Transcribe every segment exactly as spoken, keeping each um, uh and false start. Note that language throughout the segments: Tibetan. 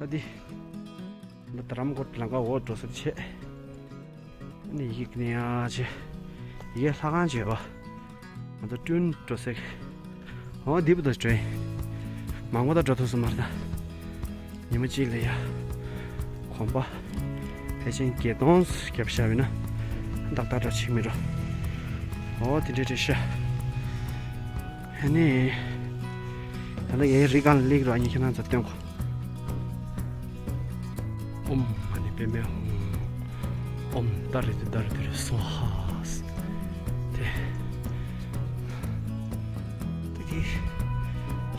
འདི། འདི་རྡ་རམ་ཀོཊ་ལམ་ཁ་འོག་འགྲོ་ས་བྱས། ཨ་ནི་ཡིག་ནི་ཡ་བྱས། ཡིག་ལྷ་ཁང་བྱས་པ། ང་ཚོ་ཀྲུན་འགྲོ་ས། འོ་འདི་བུ་དང་འགྲོ་ཡིན། མང་པོ་དང་འགྲོ་ཐུབ་སོང་མ་རེད་ད། ཉི་མ་གཅིག་ལ་ཡ། གོམ་པ། ཕལ་ཆེར་བརྒྱད་སྟོང་རྒྱབ་བཞག་ཡོད་ན། ཏག་ཏག་འགྲོ་ཆེ་མི་འགྲོ། འོ་དེ་འདྲ་རེད་ཤག་ཨ་ནི། ད་ལྟ་ངའི་རི་སྒང་ལ་སླེབས་རོགས། ཨ་ནི་ཁྱེད་རང་ཚོ་སྟོན་གོ། ཨོཾ་མ་ཎི་པདྨེ་ཧཱུྃ། ཨོཾ་ཏཱ་རེ་ཏི་ཏཱ་རེ་ཏི་རེ་སྭཱ་ཧཱ། དེ། དེ་གི་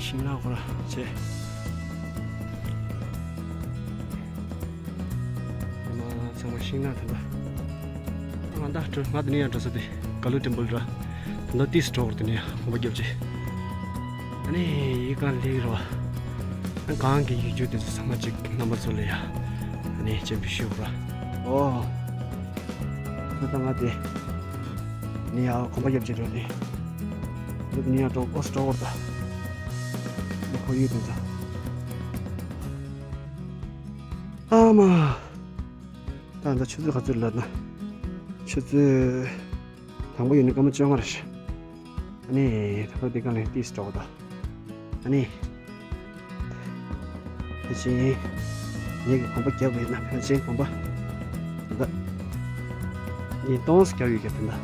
ཤིང་ནགས་ཁོ་ར་བྱས། ཨ་མ་ཚང་མ་ཤིང་ནགས་དེ་འདྲ། ང་ད་འགྲོ་ང་དེ་ནས་ཡང་འགྲོ་ས་དེ་ཀ་ལུ་ཊེམ་པལ་ར། ད་ལྟ་ཏིས་འགྲོ་བར་དེ་ནས་ཡང་གོམ་པ་རྒྱབ་ཅིག་ཨ་ནི་ཡིག་སྒང་སླེབས་རོགས། ཨ་གང་གི་ཡིག་རྒྱུགས་དེ་ཚོ་ཚང་མ་ཅིག་རྣམ་པ་ཚོ་ལ་ཡ། ཨ་ནི་སྤྱན་འབུལ་ཞུ་རོགས། ཨོ། ད་ལྟ་ང་དེ་ནས་ཡང་གོམ་པ་རྒྱབ་ཅིག་འགྲོ་ནས། ང་དེ་ནས་ཡང་འགྲོ་ཨོ་སི་འགྲོ་བར་ད། ཁོར་ཡུག་དེ་ཚོ། ཨ་མ། ད་ལྟ་ཆུ་ཚོད་ག་ཚོད་ལབ་ན། ཆུ་ཚོད་དང་པོ་ཡིན་ན་སྐར་མ་བཅོ་ལྔ་རེད་ཤག་ཨ་ནི་ད་ལྟ་འདི་ག་ལ་ཏིས་འགྲོ་གི་འདུག་ཨ་ནི། དེ་བཞིན་ངེད་ཀྱི་གོམ་པ་རྒྱབ་ཡོད་ན་ཕལ་ཆེར་གོམ་པ་ད་ཉིས་སྟོང་རྒྱབ་ཡོད་ཀྱང་དེ་འདྲ།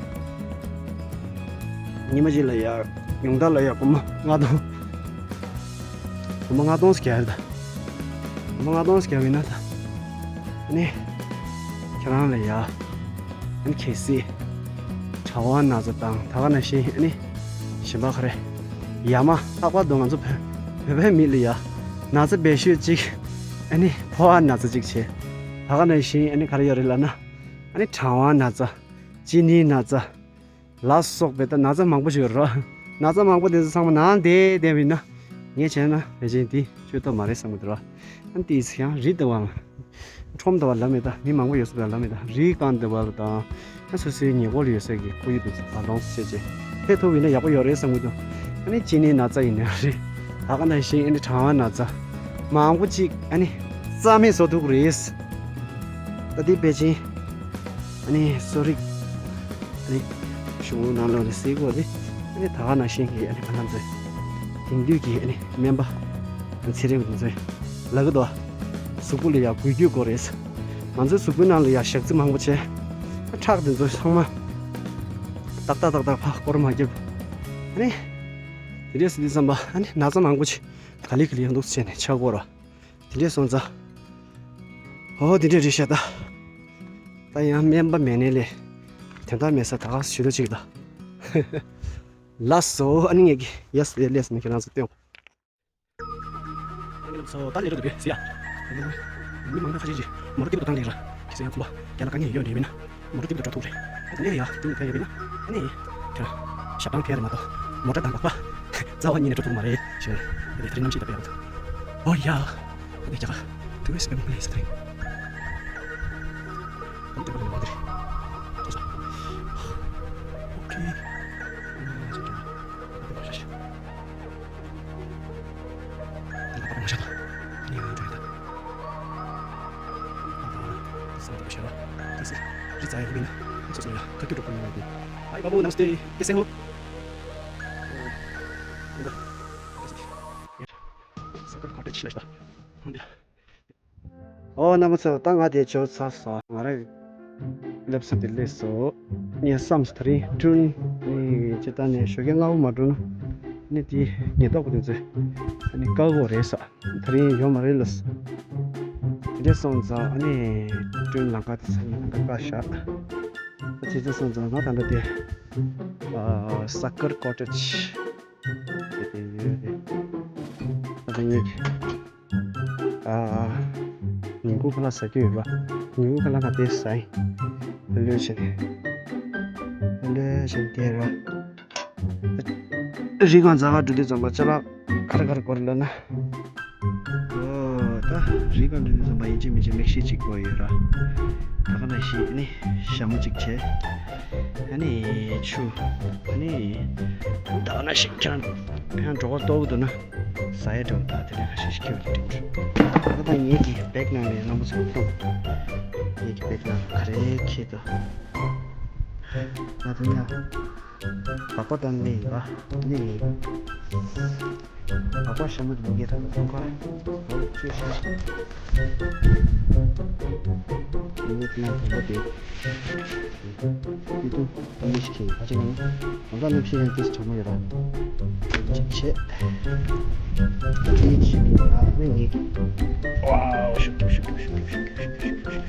ཉི་མ་གཅིག་ལ་ཡ་ཉུང་མཐའ་ལ་ཡ་སྒོར་མོ་ལྔ་སྟོང་། སྒོར་མོ་ལྔ་སྟོང་ཟེར་གྱི་རེད་ད། སྒོར་མོ་ལྔ་སྟོང་ཟེར་གྱི་ཡིན་ན་ད། ཨ་ནི། ཁྱེད་རང་ལ་ཡ། ཨ་ནི་གལ་སྲིད། གྲང་བ་ན་ཚ་དང་ད་ག་ནང་བཞིན་ཨ་ནི། གཞན་པ་ག་རེ། ཡ་མ་ལྷག་པར་དུ་ང་ཚོ་བོད་བོད་པའི་མི་ལ་ཡ། ན་ཚ་བེད་ཤོད་ཅིག་ཨ་ནི་ཕོ་བ་ན་ཚ་ཅིག་བྱས། ད་ག་ནང་བཞིན་ཨ་ནི་ག་རེ་ཡོད་རེད་ལབ་ན། ཨ་ནི་གྲང་བ་ན་ཚ། གཅིན་སྙི་ན་ཚ། ལ་སོགས་པའི་ད་ན་ཚ་མང་པོ་ཞིག་ཡོད་རེད། ན་ཚ་མང་པོ་དེ་ཚོ་ཚང་མ་ནང་བསྡད་བསྡད་པ་ཡིན་ན། ངས་བྱས་ན་ཕལ་ཆེར་འདི་བཅོས་ཐབས་མ་རེད་བསམ་གྱི་འདུག་ར། ཨ་ནི་དེ་ཡང་རི་ལྟ་བུའམ། ཁྲོམ་ལྟ་བུ་ལབ་མེད་ད། མི་མང་པོ་ཡོད་ས་ལབ་མེད་ད། རི་སྒང་ལྟ་བུ་ལ་དང་། ཨ་སོ་སོའི་ཉེ་འཁོར་ལ་ཡོད་ས་གི་ཁོར་ཡུག་དེ་ཚོ་བར་ལོངས་སུ་སྤྱད་བྱས། ཕེབས་ཐུབ་ཡིན་ན་ཡག་པོ་ཡོད་རེད་བསམ་གྱི་འདུག་ཨ་ནི་གཅིན་སྙིའི་ན་ཚ་ཡིན་ན་རེད། ད་ག་ནང་བཞིན་ཨ་ནི་གྲང་བ་ན་ཚ། མང་པོ་ཅིག་ཨ་ནི་རྩ་མེད་བཟོ་ཐུབ་ཀྱི་རེད། ད་འདི་པེ་ཅིན། ཨ་ནི་གསོ་རིག་ཨ་ནི་གཞུང་ལུགས་ནང་ལོགས་ནས་གཟིགས་དགོས་ཏེ། ཨ་ནི་ད་ག་ནང་བཞིན་གྱི་ཨ་ནི་ང་རང་ཚོའི་དེང་དུས་ཀྱི་ཨ་ནི་སྨན་པ་ཚེ་རིང་དེ་ཚོས་ལབ་ཀྱི་འདུག་གཟུགས་པོ་ལ་ཡ་འགུལ་སྐྱོད་དགོས་རེད། ང་ཚོའི་གཟུགས་པོའི་ནང་ལ་ཡ་ཞག་རྩི་མང་པོ་བྱས། ཁྲག་དེ་ཚོ་ཚང་མ་ཏག་ཏག་ཏག་ཏག་ཕར་སྐོར་མ་བརྒྱབ། ཨ་ནི་དེ་འདྲས་སུ་དུས་ཙམ་པ་ཨ་ནི་ན་ཚ་མང་པོ་ཅིག་ག་ལེ་ག་ལེ་ཡོང་འདུག་བྱས་ནས་ཆགས་ཀྱི་ཡོད་རེད། དེ་འདྲས་སོང་ཙང་། ཨོ་དེ་འདྲས་རེད་ཤག་ད། ད་ཡང་སྨན་པ་མེད་ནའི་ལས། དོན་དག་མེད་ས་ད་ག་སུ་ཞུ་ད་ཅིག་ད། ལགས་སོ། ཨ་ནི་ངེད་ཀྱི་ཡ་སུ་ཡ་ལས་སུ་ནི་ཁྱེད་རང་ཚོ་སྟོན། ལགས་སོ། ད་ལས་རོགས་འདུག་གས་ཟེར་ཡ། མི་མང་པོ་ཁ་ཤས་ཀྱིས་མོ་ཊ་ཏིབ་ཏུ་བཏང་ལས་ར། ཁྱེད་ཚོ་ཡང་ཚོང་པ་རྒྱ་ལ་དཀའ་ངལ་ཡོད་འདྲ་མིན་ན། མོ་ཊ་ཏིབ་ཏུ་འགྲོ་ཐུབ་རེད། ཨ་ནི་ཡ་ཏིབ་ནི་ཕན་ཡོད་མིན་ན། ཨ་ནི། དེ་ར། ཞབས་ཐང་ཕན་རེད་མ་གཏོགས། མོ་ཊ་དང་ལག་པ། རྩ་བ་ཉིད་ནས་འགྲོ་ཐུབ་མ་རེད་ཞེས། ཨ་ནི་དེ་རིང་གནམ་གཤིས་ད་དཔེ་ཡག་པོ་འདུག་ཨོ་ཡ། ཨ་ནི་རྒྱ་གར་ཊུ་རི་སི་ཊི་ཕེ་མོ་ལི་ཡིན་ས་རེད། ཨ་ནི་དེ་ག་ལ་མ་འདི་རེད། ཨོ་ཁེ། ད་ལྟ་པ་མ་ཤ་ད། ནི་ཡང་འགྲོ་ཡ་ད། ད་ད་ད་སང་དེ་བ་ཤ་ར། ད་སི་རི་ཙ་ཡ་ལི་མིན་ན། སོ་སོ་ཡ་ཁ་ཁྱུ་འགྲོ་པ་ཡིན་ན། ཧའི་བ་བུ་ནམ་སྟེ་ཀེ་སེ་ཧོ། ས་ཀར་ཁོ་ཊེཇ་ལ་ཤ་ད། ཧོན་དེ། ཨོ་རྣམ་པ་ཚོ། ད་ང་དེ་བྱོས་ཚར་སོང་། ང་རང་སླེབས་ས་དེ་སླེབས་སོང་། ངས་བསམ་སོང་། དེ་རིང་ཀྲུན་ནི་ཇི་ལྟར་ནས་ཞོགས་ཀས་སྔ་པོ་མ་འགྲོ་ན་ནི་དེ་ཉེན་རྟོག་པ་དེ་ཚོས་ནི་བཀག་གི་རེད་ས། དེ་རིང་ཡོད་མ་རེད་ལ། དེ་འདྲས་སོང་ཙང་ཨ་ནི་ཀྲུན་ལམ་ཁ་དེ་ཚོ་ནི་ལམ་ཁ་བཀག་བཞག་ཨ་དེ་ཚོ་སོང་ཙང་ང་ད་ལྟ་དེ་ཨ་ས་ཀར་ཁོ་ཊེཇ་དེ་དེ་ཡོད་རེད། ད་ལྟ་ངས་ཨ། ཉིན་གུང་ཁ་ལག་ཟ་རྒྱུ་ཡོད་པ། ཉིན་གུང་ཁ་ལག་ང་དེ་ཟ་ཡིན། ལོས་བྱས་ནས། ལོས་བྱས་ནས་དེ་ར། རི་སྒང་རྩ་བ་འགྲོ་དུས་ཙམ་པ་ཅ་ལག་ག་རེ་ག་རེ་དགོས་རེད་ལབ་ན། ཨོ་ད་རི་སྒང་འགྲོ་དུས་ཙམ་པ་ཡིན་གཅིག་མིན་གཅིག་མིག་ཤེལ་གཅིག་དགོས་ཡོད་ར། ད་ག་ནང་བཞིན་ནི་ཞྭ་མོ་གཅིག་བྱས། ཨ་ནི་ཆུ། ཨ་ནི་ད་ག་ནང་བཞིན་ཁྱེད་རང་ཡང་གྲོད་ཁོག་ལྟོགས་འདུག་ན། ཟ་ཡ་འདྲ་བོ་དང་དེ་འདྲ་ཁ་ཤས་ཤིག་ཁྱེར་བ་དེ་འདྲ། ད་ལྟ་ངེད་ཀྱི་བེག་ནང་ལ་རྣམ་པ་ཚོ་མཐོང་། ངེད་ཀྱི་བེག་ནང་ག་རེ་ཁྱེར་འདུག་ང་དང་ཡ། སྦག་སྦག་བཏང་ནི་ཡིན་པ། ནི་ཡིན། སྦག་སྦག་ཤ་མོ་དེ་མི་འགྱེད་དང་ཁོང་ཁ། ཨོ་ཅི་ཤ། ནི་དེ་ན་དང་པོ་དེ། དེ་དུ་ཨ་མི་ཤི་ཁེ་ཨ་ཅི་ན། ང་ཚོ་ནི་ཕྱི་ཡང་ཏིས་ཆོག་མོ་ཡོད་ར། ཅི་ཆེ། ཅི་ཆེ་ཨ་ནི་ངེད་ཀྱི། ཝའོ་ཤུག་ཤུག་ཤུག་ཤུག་ཤུག་ཤུག་ཤུག་ཤུག་ཤུག་ཤུག་ཤུག་ཤུག།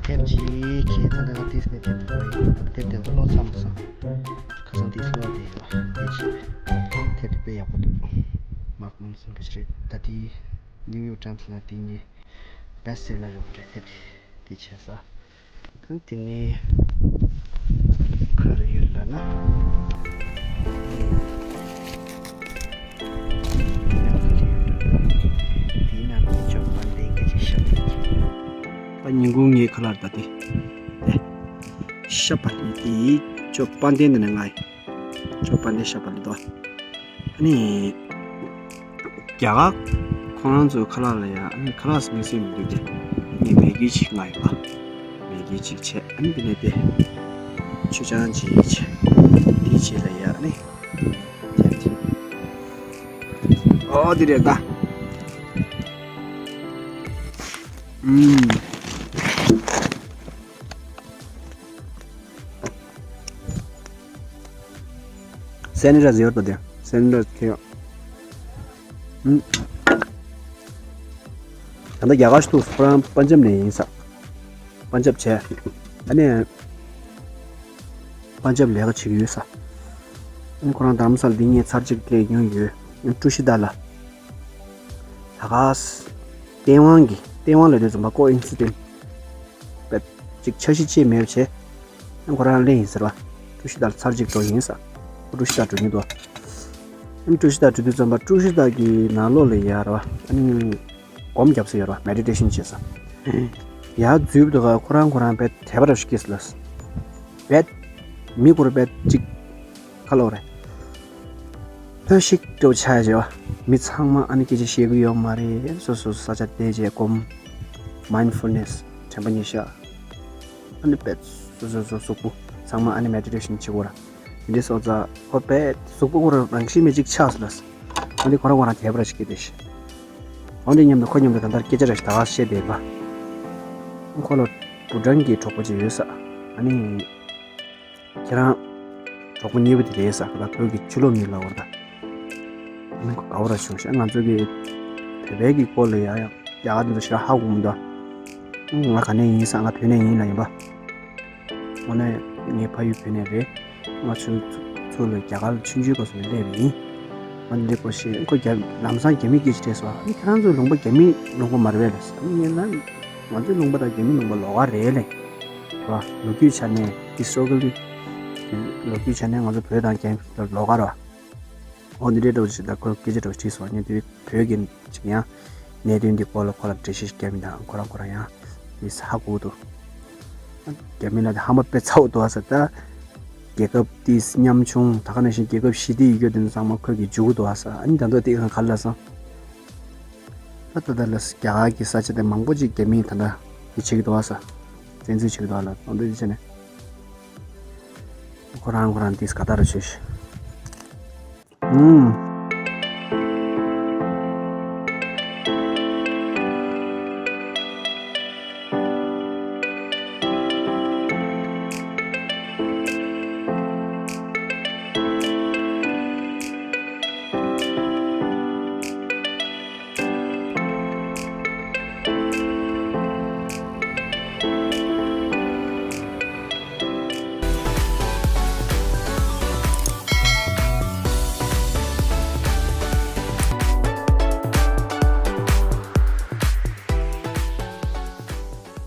ཐེབས་ཅིག་གིས་ད་ལྟ་ང་ཏིས་ནས་ཐེབས་དགོས་ཡིན། ཐེབས་དེ་ཚོ་ལོ་ཚང་མ་སོང་། ཁ་སང་ཏིས་ལོ་དེ་ཡོད་པ་དེ་ཞིག་ཐེབས་དེ་དཔེ་ཡག་པོ་འདུག་མ་གོམས་སེམས་པ་ཞིག་རེད། ད་དེ་ནིའུ་ཡོག་ཊའིམ་སི་ལ་དེ་ཉིད་བེ་སི་ཊི་སེ་ལར་ཡོད་པ་རེད། ཐེབས་དེ་བྱས་ས། ཨ་དེ་ནས་ག་རེ་ཡོད་ལབ་ན། དེའི་ནང་ནས་ཅོག་པན་དེ་སྐད་ཆ་བཤད་པ་ཡིན། ད་ཉིན་གུང་ངའི་ཁ་ལག་ད་དེ། དེ། ཤ་བག་ལེབ་དེ་ཅོག་པན་དེ་འདི་ནས་ང་ཡི། ཅོག་པན་དེ་ཤ་བག་ལེབ་དོ། ཨ་ནི། རྒྱ་གར་ཁོང་རང་ཚོའི་ཁ་ལག་ལ་ཡ། ཨ་ནི་ཁ་ལག་ཟེར་མི་སྲིད་མི་འདུག་སྟེ། ངས་མེ་གི་ཅིག་ང་ཡོད་པ། མེ་གི་ཅིག་བྱས། ཨ་ནི་དེ་ནས་དེ། ཆུ་ཆང་ཅིག་བྱས། དེའི་རྗེས་ལ་ཡ་ཨ་ནི། ཨོ་དེ་རེད་ད། ཨུམ། སེན་ར་ཟེར་བ་དེ། སེན་ར་ཁེ། ཨུམ། ད་ལྟ་རྒྱ་གར་ཞུ་ཁོ་རང་པན་ཇབ་ནས་ཡིན་ས། པན་ཇབ་བྱས། ཨ་ནི། པན་ཇབ་ལས་ཀ་བྱེད་ཀྱི་ཡོད་ས། ཨ་ནི་ཁོ་རང་དྷ་རམ་ས་ལ་འདི་ངས་ཚར་གཅིག་སླེབས་མྱོང་ཡོད། ཀྲུ་ཤི་ད་ལ། ད་ག་ས། སྟེས་དབང་གི། སྟེས་དབང་ལ་དུས་ཙམ་པ་ཀོ་ཨིན་སི་ཌེན་ཊི། ཅིག་འཆར་གཞི་ཅིག་མེད་པ་བྱས། ཨ་ཁོ་རང་སླེབས་ཡིན་ཟེར་བ། ཀྲུ་ཤི་ད་ལ་ཚར་གཅིག་འགྲོ་ཡིན་ས། ཁོ་ཀྲུ་ཤི་ད་འགྲོ་མྱོང་འདུག་ཨ་ནི་ཀྲུ་ཤི་ད་འགྲོ་དུས་ཙམ་པ་ཀྲུ་ཤི་ད་གི་ནང་ལོགས་ལ་ཡར་བ། ཨ་ནི། སྒོམ་རྒྱབ་ས་ཡོད་ར། མེ་ཌི་ཊེ་ཤན་བྱེད་ས། ཡར་འཛུལ་བ་དུས་ཁོ་རང་ཁོ་རང་དཔེ་དད་པ་ར་ཞིག་སྐྱེས་སོང་ལ། དཔེ། མི་ཁོ་ར་དཔེ་ཅིག་ཁ་ལོ་རེད། ལྷོད་ཤིག་འགྲོ་ཆ་ཡ་བྱེད་བ། མི་ཚང་མ་ཨ་ནི་སྐད་ཆ་བཤད་གི་ཡོད་མ་རེད། སོ་སོ་ས་ཆ་བསྡད་བྱས་སྒོམ། མའིན་ཌ་ཕུལ་ནེ་སི། དྲན་པ་ཉེར་བཞག་ཨ་ནི་དཔེ་སོ་སོ་སོ་གཟུགས་པོ་ཚང་མ་ཨ་ནི་མེ་ཌི་ཊེ་ཤན་བྱེད་དགོས་ར། དེ་འདྲའི་སོང་ཙང་ཁོ་དཔེ་གཟུགས་པོ་ཁོ་རང་རང་བཞིན་མེད་ཅིག་ཆགས་སོང་ལ། འོན་ཏེ་ཁོ་རང་ཁོ་རང་དད་པ་ར་ཞིག་སྐྱེས་ཏེ་ཤི། འོན་ཏེ་མཉམ་དུ་ཁོ་མཉམ་དུ་ད་ལྟར་སྐད་ཆ་ར་ཞིག་ད་ག་བཤད་བསྡད་པ། ཁོ་ལ་བུ་ཊན་གྱི་གྲོགས་པོ་ཅིག་ཡོད་ས། ཨ་ནི། ཁྱེད་རང་གྲོགས་པོ་གཉིས་པོ་དེ་རེད་ས། ད་བོད་ཀྱི་ཆུ་ལོག་མི་ལ་བར་ད། ཨ་ནི་ཁོ་དགའ་བོ་ར་བྱུང་ཤག་ང་ཚོ་གི་བོད་པའི་གི་སྐོར་ལ་ཡ་ཡ་ཡ་ག་དེ་ཚོ་ཞེ་དྲག་ཧ་གོ་མི་འདུག་ང་ག་ནས་ཡིན་ས། ང་བོད་ནས་ཡིན་ལ་ཡིན་པ། དངོས་གནས་ངའི་ཕ་ཡུལ་བོད་ནས་རེད། ང་ཚོའི་ཚུ་ལ་རྒྱ་གར་ཆུང་ཆུང་སྐབས་སུ་ནས་སླེབས་པ་ཡིན། ང་འདི་སྐོར་ཞེས་ཁོ་རྒྱ་ལམ་སང་རྒྱ་མི་སྐད་ཆ་དྲིས་སོང་། ཨ་ནི་ཁྱེད་རང་ཚོའི་ལུང་པ་རྒྱ་མི་ལུང་པ་མ་རེད་པས་ལབ་སོང་། ཨ་ནི་ངས་ན་ང་ཚོའི་ལུང་པ་དང་རྒྱ་མི་ལུང་པ་ལོགས་ཀ་རེད་ལབ། ར་ལོ་རྒྱུས་ཆ་ནས་ཧི་སི་ཊོ་རི་ཀལ་ལི་ལོ་རྒྱུས་ཆ་ནས་ང་ཚོ་བོད་དང་རྒྱ་མི་ལོགས་ཀ་ར། འོ་འདི་འདྲའི་འདྲ་བོ་ཞིག་ད་ཁོས་སྐད་ཆ་འདྲ་བོ་དྲིས་སོང་། ངས་དེ་བོད་ཀྱི་ཅིག་ཡང་གནད་དོན་འདི་སྐོར་ལ་ཁོ་ལ་འགྲེལ་བཤད་ཞིག་བརྒྱབ་མིན་དང་ཁོ་རང་ཁོ་རང་ཡང་མི་ཧ་གོ་འདུག་རྒྱ་མི་ལ་དེ་ཧ་མ་དཔེ་ཚ་བོ་འདུག་ཨ་ས། ད་རྒྱལ་ཁབ་དེ་ཉམ་ཆུང་ད་ག་ནང་བཞིན་རྒྱལ་ཁབ་ཞི་བདེ་ཡོད་རྒྱུ་དེ་ཚང་མ་ཁོས་ཀྱི་འཇུག་གི་འདུག་ཨ་ས། ཨ་ནི་ད་མདོ་དེ་གང་ག་ལ་སོང་། ད་ད་ད་ལ་རྒྱ་གར་གྱི་ས་ཆ་དེ་མང་པོ་ཅིག་རྒྱ་མིས་ད་ད་དེ་བྱེད་ཀྱི་འདུག་ཨ་ས། བཙན་འཛུལ་བྱེད་ཀྱི་འདུག་ཨ་ལ་ད་མདོ་དེ་བྱས་ནས་ཁོ་རང་ཁོ་རང་དེ་ག་ད་ར་བྱོས་ཤིག་ཨུམ།